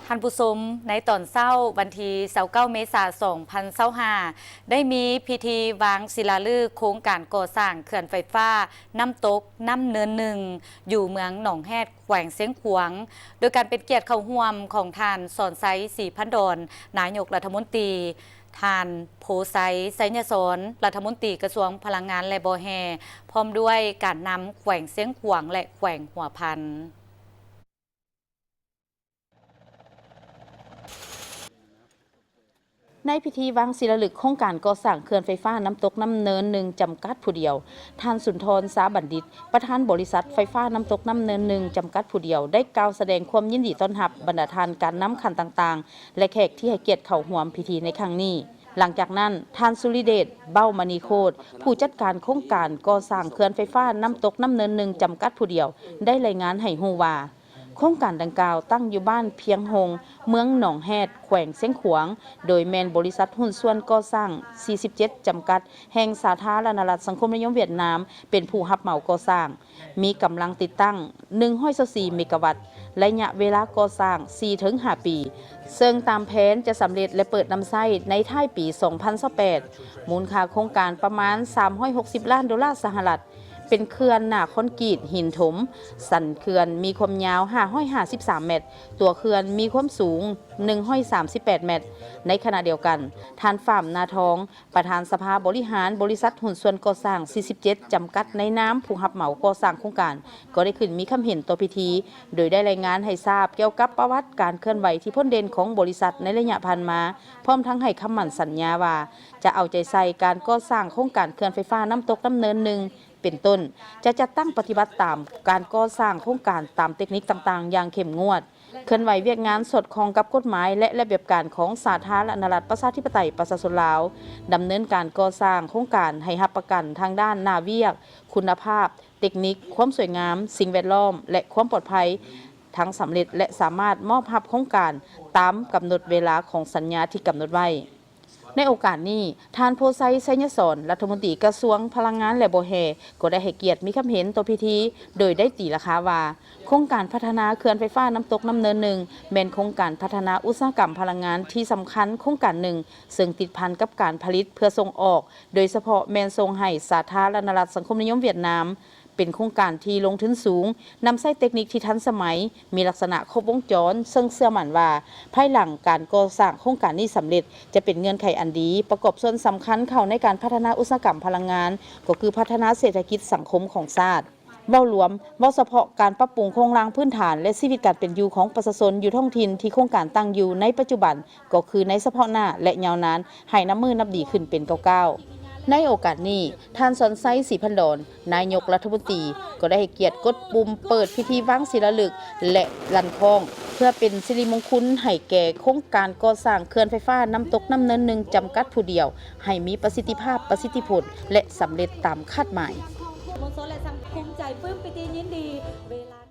ທ່ານຜູ້ຊົມ, ໃນຕອນເຊົ້າວັນທີຊາວເກົ້າ ເມສາ ສອງພັນຊາວຫ້າ ໄດ້ມີພິທີວາງສິລາລຶກໂຄງການກໍ່ສ້າງເຂື່ອນໄຟຟ້ານ້ຳຕົກນ້ຳເນີນໜຶ່ງ ຢູ່ເມືອງໜອງແຮດ ແຂວງຊຽງຂວາງ ໂດຍການເປັນກຽດເຂົ້າຮ່ວມຂອງທ່ານ ສອນໄຊ ສີພັນດອນ ນາຍົກລັດຖະມົນຕີ, ທ່ານ ໂພໄຊ ໄຊຍະສອນ ລັດຖະມົນຕີກະຊວງພະລັງງານ ແລະ ບໍ່ແຮ່ ພ້ອມດ້ວຍການນຳແຂວງຊຽງຂວາງ ແລະ ແຂວງຫົວພັນ. ໃນພິທີວາງສິລາລຶກໂຄງການກໍ່ສ້າງເຂື່ອນໄຟຟ້ານ້ຳຕົກນ້ຳເນີນໜຶ່ງ ຈຳກັດຜູ້ດຽວ, ທ່ານ ສຸນທອນ ຊາບັນດິດ ປະທານບໍລິສັດໄຟຟ້ານ້ຳຕົກນ້ຳເນີນໜຶ່ງ ຈຳກັດຜູ້ດຽວ ໄດ້ກ່າວສະແດງຄວາມຍິນດີຕ້ອນຮັບບັນດາທ່ານການນຳຂັ້ນຕ່າງໆ ແລະ ແຂກທີ່ໃຫ້ກຽດເຂົ້າຮ່ວມພິທີໃນຄັ້ງນີ້. ຫຼັງຈາກນັ້ນ, ທ່ານ ສຸລິເດດ ເບົ້າມະນີໂຄດ ຜູ້ຈັດການໂຄງການກໍ່ສ້າງເຂື່ອນໄຟຟ້ານ້ຳຕົກນ້ຳເນີນໜຶ່ງ ຈຳກັດຜູ້ດຽວ ໄດ້ລາຍງານໃຫ້ຮູ້ວ່າ ໂຄງການດັ່ງກ່າວຕັ້ງຢູ່ບ້ານພຽງຮົງ ເມືອງໜອງແຮດ ແຂວງຊຽງຂວາງ, ໂດຍແມ່ນບໍລິສັດຫຸ້ນສ່ວນກໍ່ສ້າງ ສີ່ສິບເຈັດ ຈຳກັດ ແຫ່ງສາທາລະນະລັດສັງຄົມນິຍົມຫວຽດນາມ ເປັນຜູ້ຮັບເໝົາກໍ່ສ້າງ. ມີກຳລັງຕິດຕັ້ງ ໜຶ່ງຮ້ອຍຊາວສີ່ ເມກາວັດ, ໄລຍະເວລາກໍ່ສ້າງ ສີ່ເຖິງຫ້າປີ, ເຊິ່ງຕາມແຜນຈະສຳເລັດ ແລະ ເປີດນຳໃຊ້ໃນທ້າຍປີ ສອງພັນຊາວແປດ. ມູນຄ່າໂຄງການປະມານ ສາມຮ້ອຍຫົກສິບລ້ານໂດລາສະຫະລັດ, ເປັນເຂື່ອນໜ້າຄອນກຣີດຫີນຖົມ, ສັນເຂື່ອນມີຄວາມຍາວ ຫ້າຮ້ອຍຫ້າສິບສາມແມັດ, ຕົວເຂື່ອນມີຄວາມສູງ ໜຶ່ງຮ້ອຍສາມສິບແປດແມັດ. ໃນຂະນະດຽວກັນ, ທ່ານ ຝາມ ນາທອງ ປະທານສະພາບໍລິຫານບໍລິສັດຫຸ້ນສ່ວນກໍ່ສ້າງ ສີ່ສິບເຈັດ ຈຳກັດ ໃນນາມຜູ້ຮັບເໝົາກໍ່ສ້າງໂຄງການ ກໍໄດ້ຂຶ້ນມີຄຳເຫັນຕໍ່ພິທີ, ໂດຍໄດ້ລາຍງານໃຫ້ຊາບກ່ຽວກັບປະຫວັດການເຄື່ອນໄຫວທີ່ພົ້ນເດັ່ນຂອງບໍລິສັດໃນໄລຍະຜ່ານມາ, ພ້ອມທັງໃຫ້ຄຳໝັ້ນສັນຍາວ່າ ຈະເອົາໃຈໃສ່ການກໍ່ສ້າງໂຄງການເຂື່ອນໄຟຟ້ານ້ຳຕົກນ້ຳເນີນໜຶ່ງ ເປັນຕົ້ນ, ຈະຈັດຕັ້ງປະຕິບັດຕາມການກໍ່ສ້າງໂຄງການຕາມເຕັກນິກຕ່າງໆຢ່າງເຂັ້ມງວດ, ເຄື່ອນໄຫວວຽກງານສອດຄ່ອງກັບກົດໝາຍ ແລະ ລະບຽບການຂອງສາທາລະນະລັດປະຊາທິປະໄຕປະຊາຊົນລາວ, ດຳເນີນການກໍ່ສ້າງໂຄງການໃຫ້ຮັບປະກັນທາງດ້ານໜ້າວຽກ, ຄຸນນະພາບ, ເຕັກນິກ, ຄວາມສວຍງາມ, ສິ່ງແວດລ້ອມ ແລະ ຄວາມປອດໄພ ທັງສຳເລັດ ແລະ ສາມາດມອບຮັບໂຄງການຕາມກຳນົດເວລາຂອງສັນຍາທີ່ກຳນົດໄວ້. ໃນໂອກາດນີ້, ທ່ານ ໂພໄຊ ໄຊຍະສອນ ລັດຖະມົນຕີກະຊວງພະລັງງານ ແລະ ບໍ່ແຮ່ ກໍໄດ້ໃຫ້ກຽດມີຄຳເຫັນຕໍ່ພິທີ, ໂດຍໄດ້ຕີລາຄາວ່າ ໂຄງການພັດທະນາເຂື່ອນໄຟຟ້ານ້ຳຕົກນ້ຳເນີນໜຶ່ງ ແມ່ນໂຄງການພັດທະນາອຸດສາຫະກຳພະລັງງານທີ່ສຳຄັນໂຄງການໜຶ່ງ, ເຊິ່ງຕິດພັນກັບການຜະລິດເພື່ອສົ່ງອອກ, ໂດຍສະເພາະແມ່ນສົ່ງໃຫ້ສາທາລະນະລັດສັງຄົມນິຍົມຫວຽດນາມ. ເປັນໂຄງການທີ່ລົງທຶນສູງ, ນຳໃຊ້ເຕັກນິກທີ່ທັນສະໄໝ, ມີລັກສະນະຄົບວົງຈອນ, ເຊິ່ງເຊື່ອໝັ້ນວ່າ ພາຍຫຼັງການກໍ່ສ້າງໂຄງການນີ້ສຳເລັດ, ຈະເປັນເງື່ອນໄຂອັນດີ ປະກອບສ່ວນສຳຄັນເຂົ້າໃນການພັດທະນາອຸດສາຫະກຳພະລັງງານ, ກໍຄືພັດທະນາເສດຖະກິດສັງຄົມຂອງຊາດ. ເວົ້າລວມ, ເວົ້າສະເພາະການປັບປຸງໂຄງລ່າງພື້ນຖານ ແລະ ຊີວິດການເປັນຢູ່ຂອງປະຊາຊົນຢູ່ທ້ອງຖິ່ນທີ່ໂຄງການຕັ້ງຢູ່ໃນປັດຈຸບັນ, ກໍຄືໃນສະເພາະໜ້າ ແລະ ຍາວນານ ໃຫ້ນັບມື້ນັບດີຂຶ້ນເປັນກ້າວໆ. ໃນໂອກາດນີ້, ທ່ານ ສອນໄຊ ສີພັນດອນ ນາຍົກລັດຖະມົນຕີ ກໍໄດ້ໃຫ້ກຽດກົດປຸ່ມເປີດພິທີວາງສິລາລຶກ ແລະ ລັ່ນຄ້ອງ ເພື່ອເປັນສິລິມົງຄຸນໃຫ້ແກ່ໂຄງການກໍ່ສ້າງເຂື່ອນໄຟຟ້ານ້ຳຕົກນ້ຳເນີນໜຶ່ງ ຈຳກັດຜູ້ດຽວ ໃຫ້ມີປະສິດທິພາບ, ປະສິດທິຜົນ ແລະ ສຳເລັດຕາມຄາດໝາຍ. ມວນຊົນ ແລະ ສັງຄົມ ພູມໃຈ ປຶ້ມປີຕິ ຍິນດີ ເວລາ